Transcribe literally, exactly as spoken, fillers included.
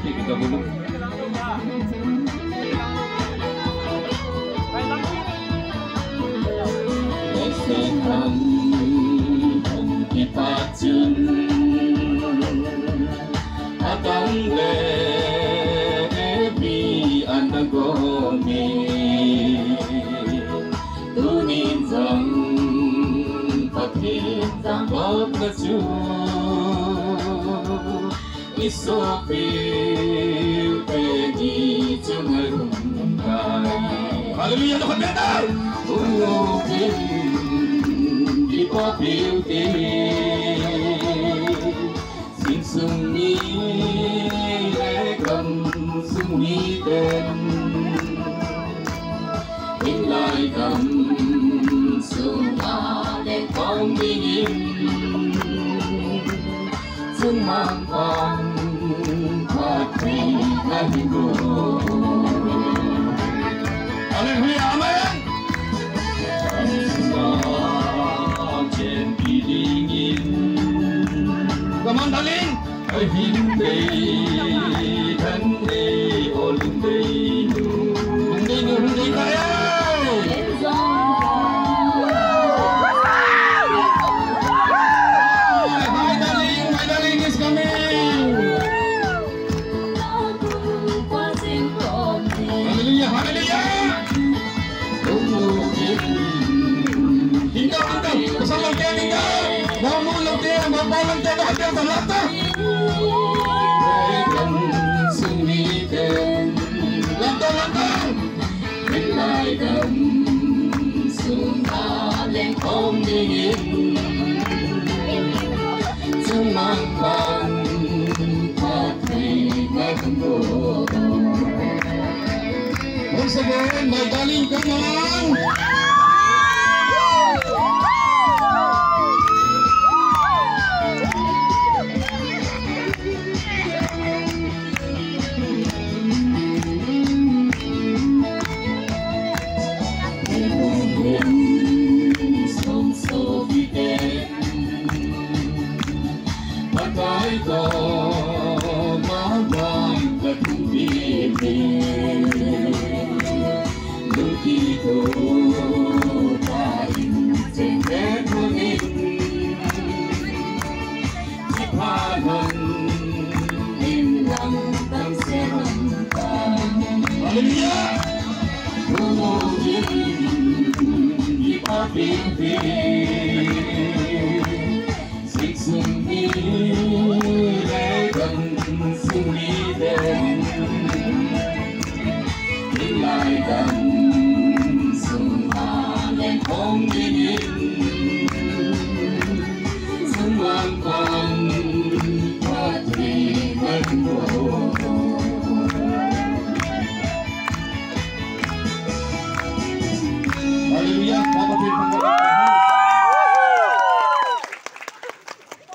Ka bulu. Atang le bi anagomi. Tunin jong Pathen jong bok na chu. Hallelujah, no better. Ungin, ipa piuti. Sing sung ni le gam sung ni den. Inlai gam sunga le kong dingin. Sumang pan pati na higo. Hallelujah, amen. Sumang chen dingin. Come on, darling. Hindei, hindei, oh hindei nu. Hindei nu, hindei kaya. My darling, my darling is coming. Hallelujah, hallelujah. Tingkah, tingkah. Pasal lang kaya tingkah. Mau mu lang kaya, mau pa lang kaya, mau kaya, mau lata. Lata, lata. Once again, my darling, come on. Hallelujah.